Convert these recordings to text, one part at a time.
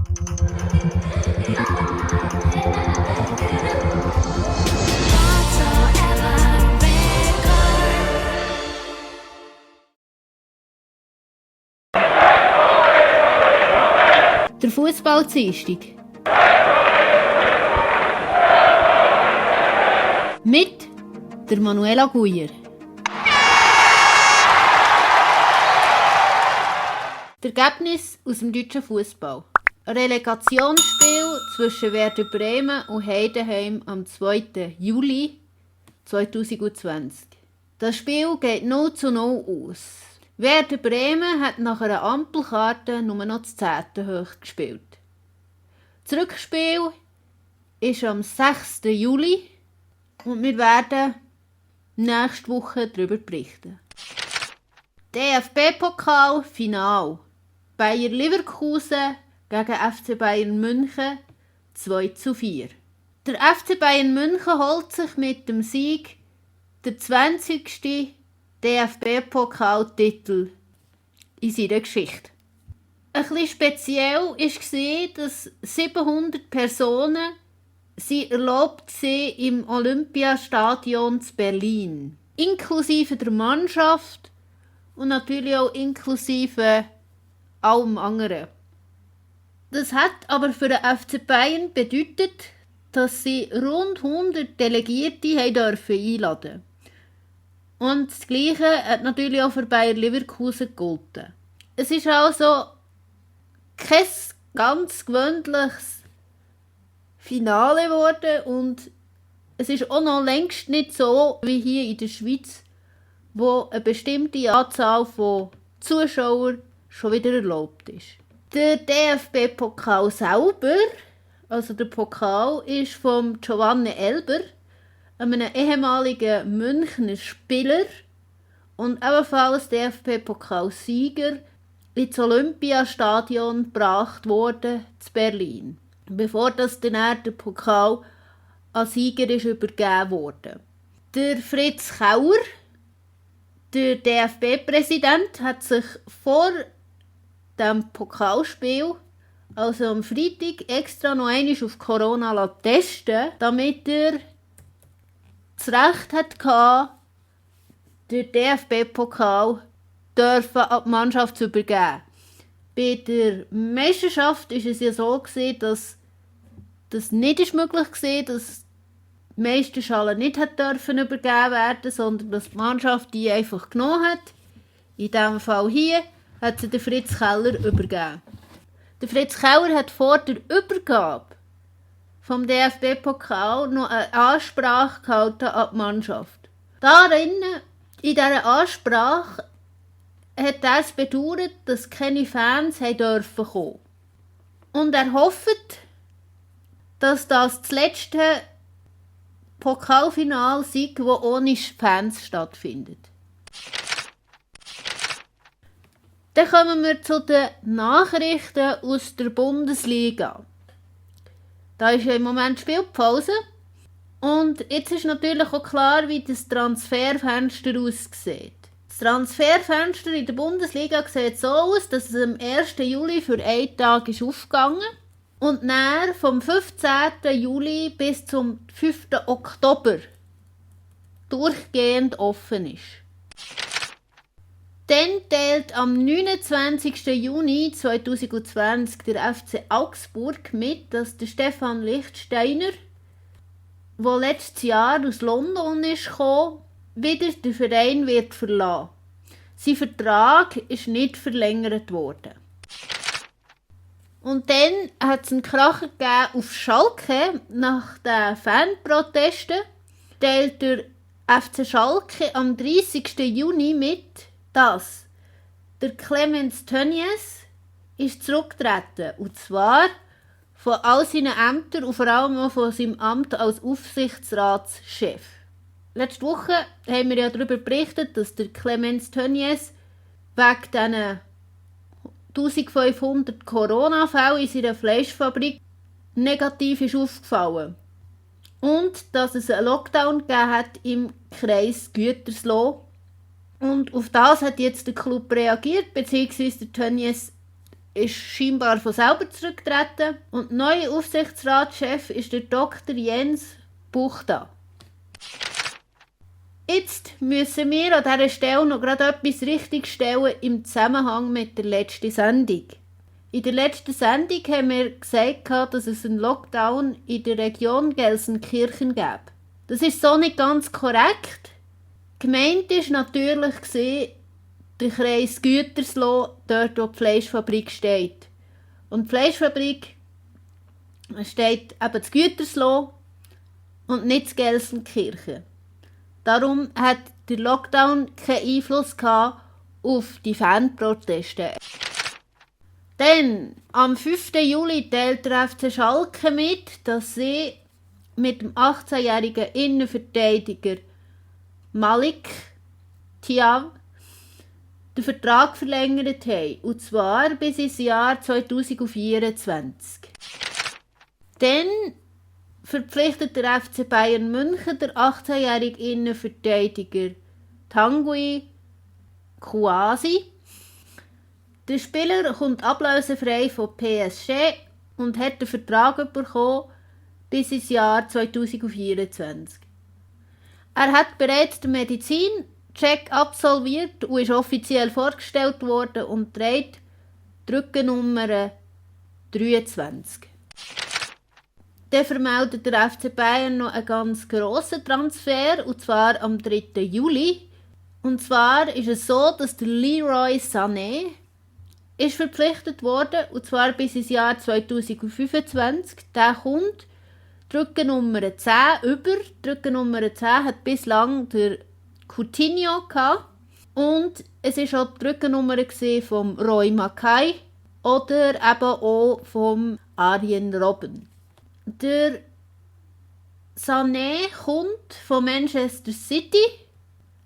Der Fußball-Dienstag. Mit der Manuela Guyer. Das Ergebnis aus dem deutschen Fußball. Ein Relegationsspiel zwischen Werder Bremen und Heidenheim am 2. Juli 2020. Das Spiel geht 0:0 aus. Werder Bremen hat nach einer Ampelkarte nur noch das 10. hoch gespielt. Das Rückspiel ist am 6. Juli und wir werden nächste Woche darüber berichten. DFB-Pokal Final. Bayer Leverkusen gegen FC Bayern München 2:4. Der FC Bayern München holt sich mit dem Sieg der 20. DFB-Pokaltitel in seiner Geschichte. Ein bisschen speziell war, dass 700 Personen erlaubt waren im Olympiastadion zu Berlin. Inklusive der Mannschaft und natürlich auch inklusive allem anderen. Das hat aber für den FC Bayern bedeutet, dass sie rund 100 Delegierte einladen durften. Und das Gleiche hat natürlich auch für Bayer Leverkusen gegolten. Es ist also kein ganz gewöhnliches Finale geworden und es ist auch noch längst nicht so wie hier in der Schweiz, wo eine bestimmte Anzahl von Zuschauern schon wieder erlaubt ist. Der DFB-Pokal selber, also der Pokal, ist von Giovanni Elber, einem ehemaligen Münchner Spieler und ebenfalls DFB-Pokalsieger, ins Olympiastadion gebracht worden zu Berlin, bevor das dann der Pokal an Sieger ist übergeben wurde. Der Fritz Kauer, der DFB-Präsident, hat sich vor dem Pokalspiel, also am Freitag, extra noch einmal auf Corona testen, damit er das Recht hatte, den DFB-Pokal an die Mannschaft zu übergeben. Bei der Meisterschaft war es ja so, dass das nicht möglich war, dass die Meisterschale nicht übergeben werden, sondern dass die Mannschaft die einfach genommen hat. In diesem Fall hier hat sie den Fritz Keller übergeben. Der Fritz Keller hat vor der Übergabe vom DFB-Pokal noch eine Ansprache gehalten an die Mannschaft. In dieser Ansprache hat er es bedauert, dass keine Fans kommen dürfen. Und er hofft, dass das letzte Pokalfinale sei, das ohne Fans stattfindet. Dann kommen wir zu den Nachrichten aus der Bundesliga. Da ist ja im Moment Spielpause. Und jetzt ist natürlich auch klar, wie das Transferfenster aussieht. Das Transferfenster in der Bundesliga sieht so aus, dass es am 1. Juli für einen Tag ist aufgegangen und dann vom 15. Juli bis zum 5. Oktober durchgehend offen ist. Dann teilt am 29. Juni 2020 der FC Augsburg mit, dass der Stefan Lichtsteiner, der letztes Jahr aus London kam, wieder den Verein wird verlassen. Sein Vertrag ist nicht verlängert worden. Und dann hat es einen Kracher gegeben auf Schalke nach den Fanprotesten. Teilt der FC Schalke am 30. Juni mit, dass der Clemens Tönnies ist zurückgetreten, und zwar von all seinen Ämtern und vor allem auch von seinem Amt als Aufsichtsratschef. Letzte Woche haben wir ja darüber berichtet, dass der Clemens Tönnies wegen diesen 1500 Corona-Fällen in seiner Fleischfabrik negativ ist aufgefallen. Und dass es einen Lockdown gegeben hat im Kreis Gütersloh. Und auf das hat jetzt der Club reagiert, beziehungsweise der Tönnies ist scheinbar von selber zurückgetreten und neuer Aufsichtsratschef ist der Dr. Jens Buchta. Jetzt müssen wir an dieser Stelle noch gerade etwas richtigstellen im Zusammenhang mit der letzten Sendung. In der letzten Sendung haben wir gesagt, dass es einen Lockdown in der Region Gelsenkirchen gäbe. Das ist so nicht ganz korrekt. Gemeint war natürlich der Kreis Gütersloh, dort wo die Fleischfabrik steht. Und die Fleischfabrik steht eben in Gütersloh und nicht in Gelsenkirchen. Darum hat der Lockdown keinen Einfluss auf die Fanproteste. Dann, am 5. Juli teilt der FC Schalke mit, dass sie mit dem 18-jährigen Innenverteidiger Malik Thiaw den Vertrag verlängert haben, und zwar bis ins Jahr 2024. Dann verpflichtet der FC Bayern München der 18-jährige Innenverteidiger Tanguy Kouassi. Der Spieler kommt ablösefrei von PSG und hat den Vertrag bekommen bis ins Jahr 2024. Er hat bereits den Medizincheck absolviert und ist offiziell vorgestellt worden und trägt die Rückennummer 23. Dann vermeldet der FC Bayern noch einen ganz grossen Transfer, und zwar am 3. Juli. Und zwar ist es so, dass der Leroy Sané ist verpflichtet worden, und zwar bis ins Jahr 2025. Der kommt die Rückennummer 10 über. Die Rückennummer 10 hat bislang der Coutinho gehabt. Und es war auch die Rückennummer von Roy Mackay oder eben auch von Arjen Robben. Der Sané kommt von Manchester City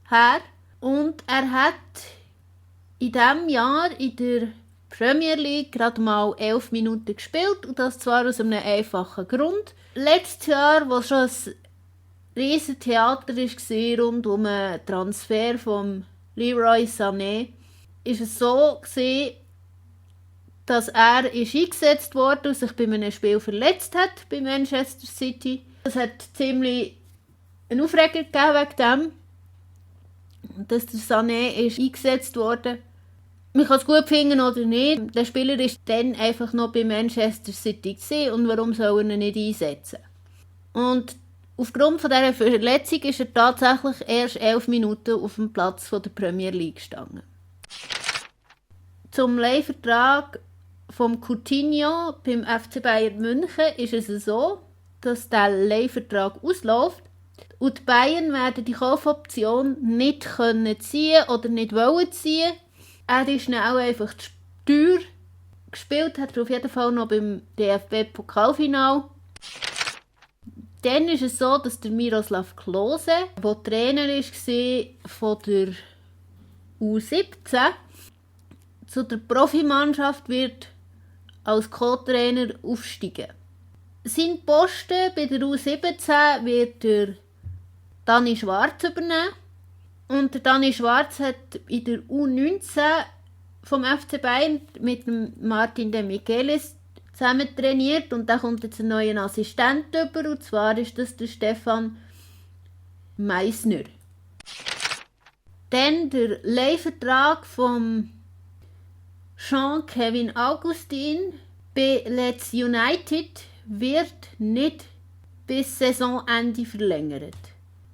her und er hat in diesem Jahr in der Premier League gerade mal 11 Minuten gespielt, und das zwar aus einem einfachen Grund. Letztes Jahr, wo schon ein riesiges Theater war rund um den Transfer von Leroy Sané, ist es so gewesen, dass er eingesetzt wurde und sich bei einem Spiel verletzt hat bei Manchester City. Es hat ziemlich einen Aufreger gegeben wegen dem, dass der Sané eingesetzt wurde. Man kann es gut finden oder nicht. Der Spieler war dann einfach noch bei Manchester City und warum soll er ihn nicht einsetzen? Und aufgrund von dieser Verletzung ist er tatsächlich erst 11 Minuten auf dem Platz der Premier League gestanden. Zum Leihvertrag vom Coutinho beim FC Bayern München ist es so, dass der Leihvertrag ausläuft und die Bayern werden die Kaufoption nicht ziehen oder nicht wollen ziehen. Er ist dann auch einfach zu teuer. Gespielt hat er auf jeden Fall noch beim DFB-Pokalfinal. Dann ist es so, dass der Miroslav Klose, der Trainer war von der U17, zu der Profimannschaft wird als Co-Trainer aufsteigen. Sein Posten bei der U17 wird der Dani Schwarz übernehmen. Und der Dani Schwarz hat in der U19 vom FC Bayern mit dem Martin de Michelis zusammen trainiert, und da kommt jetzt ein neuer Assistent über, und zwar ist das der Stefan Meissner. Dann der Leihvertrag vom Jean-Kevin Augustin bei Leeds United wird nicht bis Saisonende verlängert.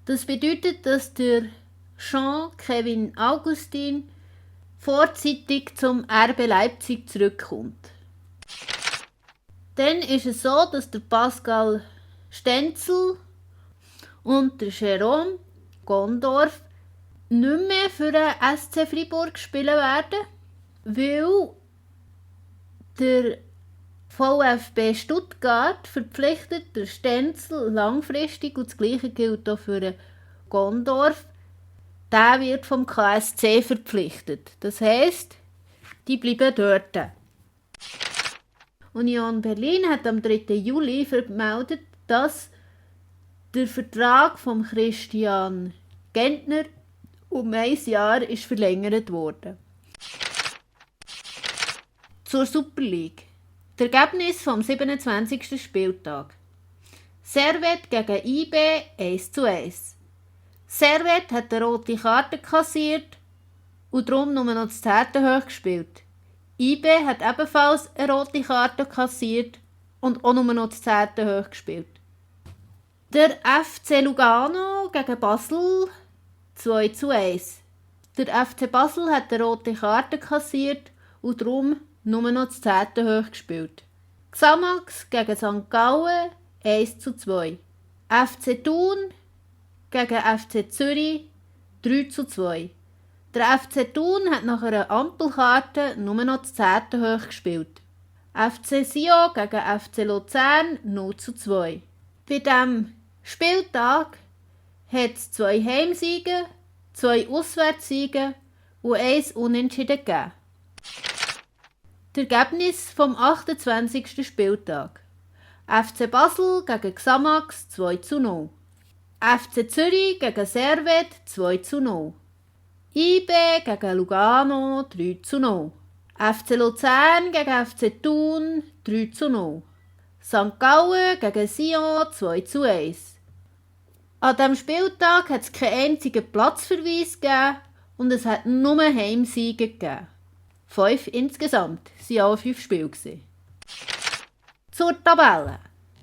Das bedeutet, dass der Jean-Kevin Augustin vorzeitig zum RB Leipzig zurückkommt. Dann ist es so, dass der Pascal Stenzel und der Jérôme Gondorf nicht mehr für den SC Freiburg spielen werden, weil der VfB Stuttgart verpflichtet den Stenzel langfristig, und das Gleiche gilt auch für den Gondorf. Der wird vom KSC verpflichtet. Das heisst, die bleiben dort. Union Berlin hat am 3. Juli vermeldet, dass der Vertrag von Christian Gentner um 1 Jahr ist verlängert wurde. zur Super League. Das Ergebnis vom 27. Spieltag. Servette gegen IB 1:1. Servette hat eine rote Karte kassiert und darum nur noch das 10. hoch gespielt. IB hat ebenfalls eine rote Karte kassiert und auch nur noch das 10. hoch gespielt. Der FC Lugano gegen Basel 2:1. Der FC Basel hat eine rote Karte kassiert und darum nur noch das 10. hoch gespielt. Xamax gegen St. Gallen 1:2. FC Thun gegen FC Zürich 3:2. Der FC Thun hat nach einer Ampelkarte nur noch das 10. hoch gespielt. FC Sion gegen FC Luzern 0:2. Bei diesem Spieltag hat es 2 Heimsiege, 2 Auswärtssiege und 1 Unentschieden gegeben. Das Ergebnis vom 28. Spieltag. FC Basel gegen Xamax 2:0. FC Zürich gegen Servette 2:0. IB gegen Lugano 3:0. FC Luzern gegen FC Thun 3:0. St. Gallen gegen Sion 2:1. An diesem Spieltag hat es keinen einzigen Platzverweis gegeben und es hat nur Heimsiege gegeben. 5 insgesamt, es waren alle 5 Spiele. Zur Tabelle.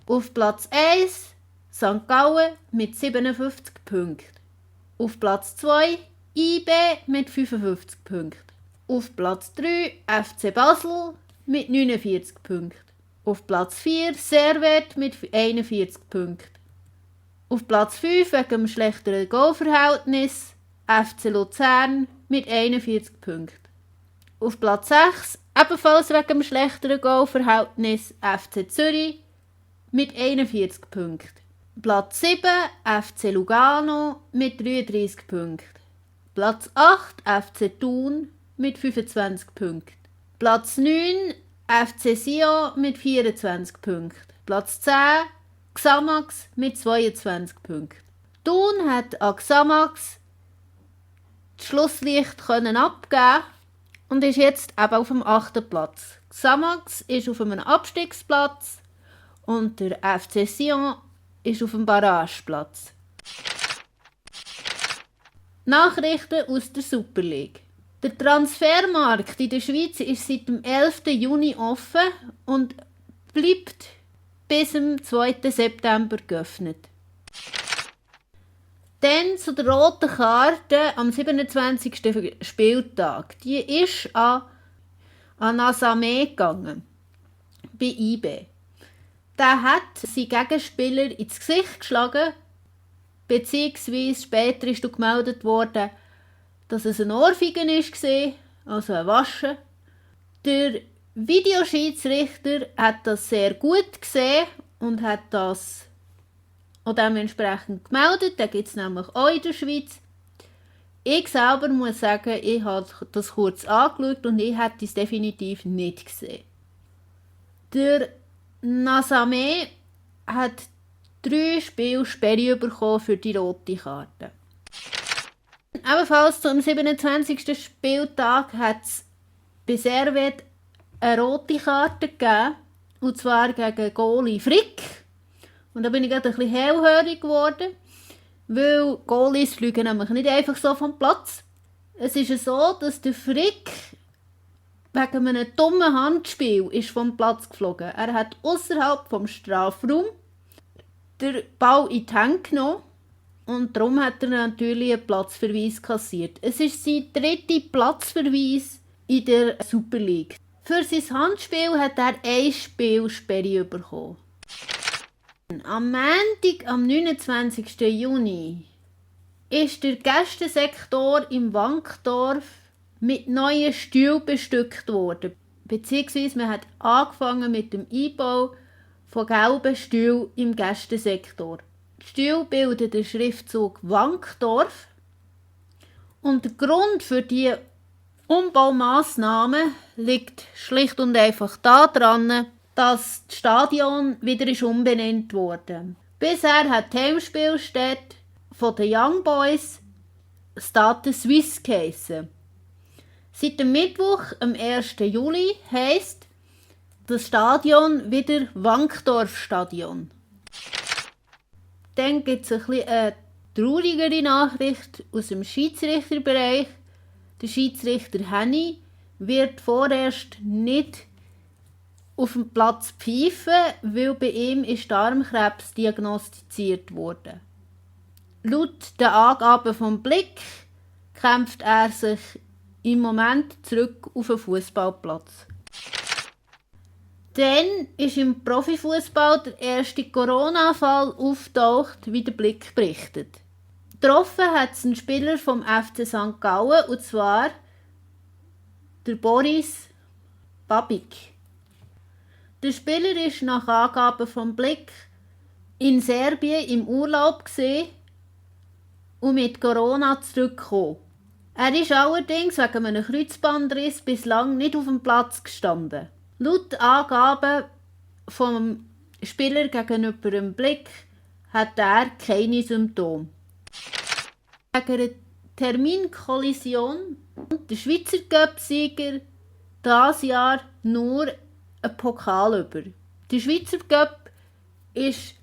Auf Platz 1 St. Gallen mit 57 Punkten. Auf Platz 2 IB mit 55 Punkten. Auf Platz 3 FC Basel mit 49 Punkten. Auf Platz 4 Servette mit 41 Punkten. Auf Platz 5 wegen dem schlechteren Goalverhältnis FC Luzern mit 41 Punkten. Auf Platz 6 ebenfalls wegen dem schlechteren Goalverhältnis FC Zürich mit 41 Punkten. Platz 7 FC Lugano mit 33 Punkten. Platz 8 FC Thun mit 25 Punkten. Platz 9 FC Sion mit 24 Punkten. Platz 10 Xamax mit 22 Punkten. Thun hat an Xamax das Schlusslicht abgeben und ist jetzt eben auf dem 8. Platz. Xamax ist auf einem Abstiegsplatz und der FC Sion ist auf dem Barrageplatz. Nachrichten aus der Super League. Der Transfermarkt in der Schweiz ist seit dem 11. Juni offen und bleibt bis zum 2. September geöffnet. Dann zu der roten Karte am 27. Spieltag. Die ist an Nasame gegangen, bei IB. Der hat seinen Gegenspieler ins Gesicht geschlagen, beziehungsweise später ist gemeldet worden, dass es ein Ohrfeigen war, also ein Waschen. Der Videoschiedsrichter hat das sehr gut gesehen und hat das auch dementsprechend gemeldet. Den gibt es nämlich auch in der Schweiz. Ich selber muss sagen, ich habe das kurz angeschaut und ich hätte es definitiv nicht gesehen. Der Nasame hat 3 Spiele Sperre bekommen für die rote Karte. Ebenfalls zum 27. Spieltag hat es bei Servette eine rote Karte gegeben, und zwar gegen Goalie Frick. Und da bin ich gerade ein bisschen hellhörig geworden, weil Goalies fliegen nämlich nicht einfach so vom Platz. Es ist so, dass der Frick wegen einem dummen Handspiel ist vom Platz geflogen. Er hat außerhalb vom Strafraum den Ball in die Hände genommen und darum hat er natürlich einen Platzverweis kassiert. Es ist sein 3. Platzverweis in der Super League. Für sein Handspiel hat er 1 Spielsperre bekommen. Am Montag, am 29. Juni, ist der Gästensektor im Wankdorf mit neuen Stühlen bestückt worden. Beziehungsweise man hat angefangen mit dem Einbau von gelben Stühlen im Gästensektor. Die Stühle bilden den Schriftzug Wankdorf. Und der Grund für die Umbaumaßnahmen liegt schlicht und einfach daran, dass das Stadion wieder umbenannt wurde. Bisher hat die Heimspielstätte von den Young Boys Stade Suisse geheissen. Seit dem Mittwoch, am 1. Juli, heisst, das Stadion wieder Wankdorfstadion. Dann gibt es eine traurigere Nachricht aus dem Schiedsrichterbereich. Der Schiedsrichter Henny wird vorerst nicht auf dem Platz pfeifen, weil bei ihm ist Darmkrebs diagnostiziert wurde. Laut den Angaben vom Blick kämpft er sich im Moment zurück auf den Fußballplatz. Dann ist im Profifußball der erste Corona-Fall auftaucht, wie der Blick berichtet. Getroffen hat es einen Spieler vom FC St. Gallen, und zwar der Boris Babic. Der Spieler ist nach Angaben vom Blick in Serbien im Urlaub und mit Corona zurückgekommen. Er ist allerdings wegen einem Kreuzbandriss bislang nicht auf dem Platz gestanden. Laut Angaben vom Spieler gegenüber dem Blick hat er keine Symptome. Wegen einer Terminkollision und der Schweizer Cup-Sieger dieses Jahr nur einen Pokal über. Der Schweizer Cup ist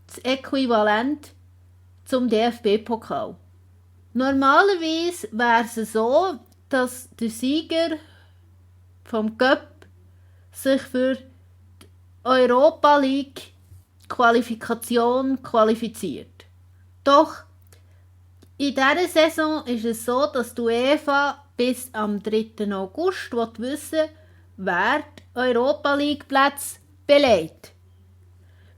das Äquivalent zum DFB-Pokal. Normalerweise wäre es so, dass der Sieger vom Cup sich für die Europa League Qualifikation qualifiziert. Doch in dieser Saison ist es so, dass die UEFA bis am 3. August wissen will, wer die Europa League Plätze belegt.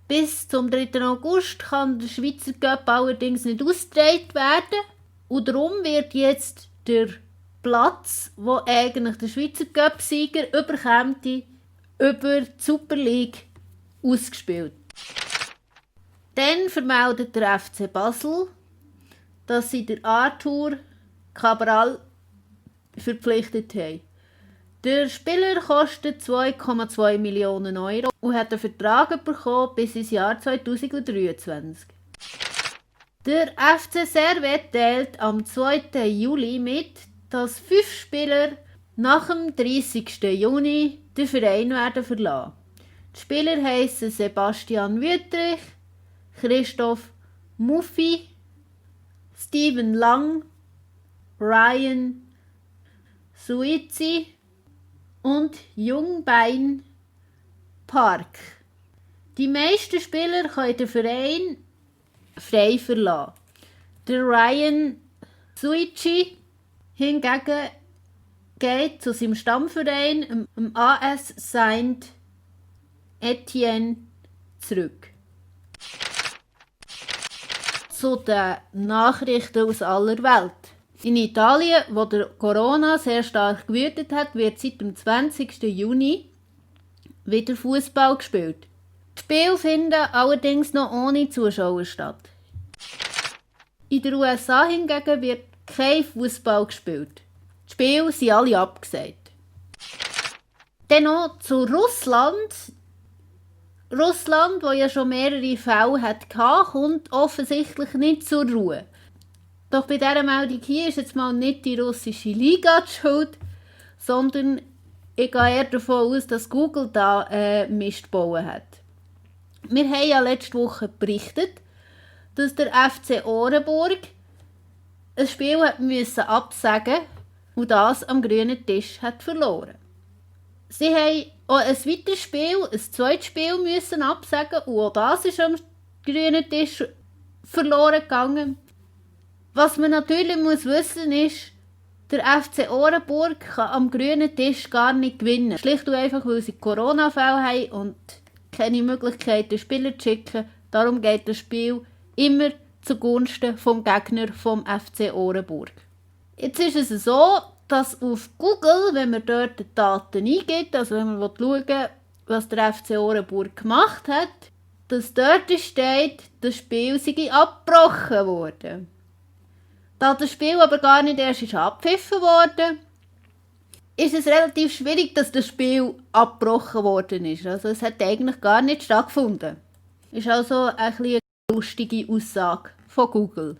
Bis zum 3. August kann der Schweizer Cup allerdings nicht ausgetragen werden und darum wird jetzt der Platz, wo eigentlich der Schweizer Cup-Sieger überkommt, über die Super League ausgespielt. Dann vermeldet der FC Basel, dass sie den Arthur Cabral verpflichtet haben. Der Spieler kostet 2,2 Millionen Euro und hat einen Vertrag bekommen bis ins Jahr 2023. Der FC Servette teilt am 2. Juli mit, dass 5 Spieler nach dem 30. Juni den Verein werden verlassen. Die Spieler heissen Sebastian Wüttrich, Christoph Muffi, Steven Lang, Ryan Suizi und Jungbein Park. Die meisten Spieler können den Verein frei verlassen. Der Ryan Suici hingegen geht zu seinem Stammverein, dem AS Saint-Étienne, zurück. Zu den Nachrichten aus aller Welt. In Italien, wo der Corona sehr stark gewütet hat, wird seit dem 20. Juni wieder Fußball gespielt. Die Spiele finden allerdings noch ohne Zuschauer statt. In den USA hingegen wird kein Fußball gespielt. Die Spiele sind alle abgesagt. Dann noch zu Russland. Russland, das ja schon mehrere Fälle hatte, kommt offensichtlich nicht zur Ruhe. Doch bei dieser Meldung hier ist jetzt mal nicht die russische Liga die schuld, sondern ich gehe eher davon aus, dass Google da Mist gebaut hat. Wir haben ja letzte Woche berichtet, dass der FC Orenburg ein Spiel musste absagen und das am grünen Tisch hat verloren. Sie haben auch ein weiteres Spiel, ein zweites Spiel müssen absagen und auch das ist am grünen Tisch verloren gegangen. Was man natürlich muss wissen ist, der FC Orenburg kann am grünen Tisch gar nicht gewinnen. Schlicht und einfach, weil sie Corona-Fälle haben und keine Möglichkeit, den Spieler zu schicken. Darum geht das Spiel immer zugunsten vom Gegner vom FC Orenburg. Jetzt ist es so, dass auf Google, wenn man dort die Daten eingibt, also wenn man schauen will, was der FC Orenburg gemacht hat, dass dort steht, das Spiel sei abgebrochen worden. Da das Spiel aber gar nicht erst abgepfiffen wurde, ist es relativ schwierig, dass das Spiel abgebrochen worden ist. Also es hat eigentlich gar nicht stattgefunden. Ist also eine lustige Aussage von Google.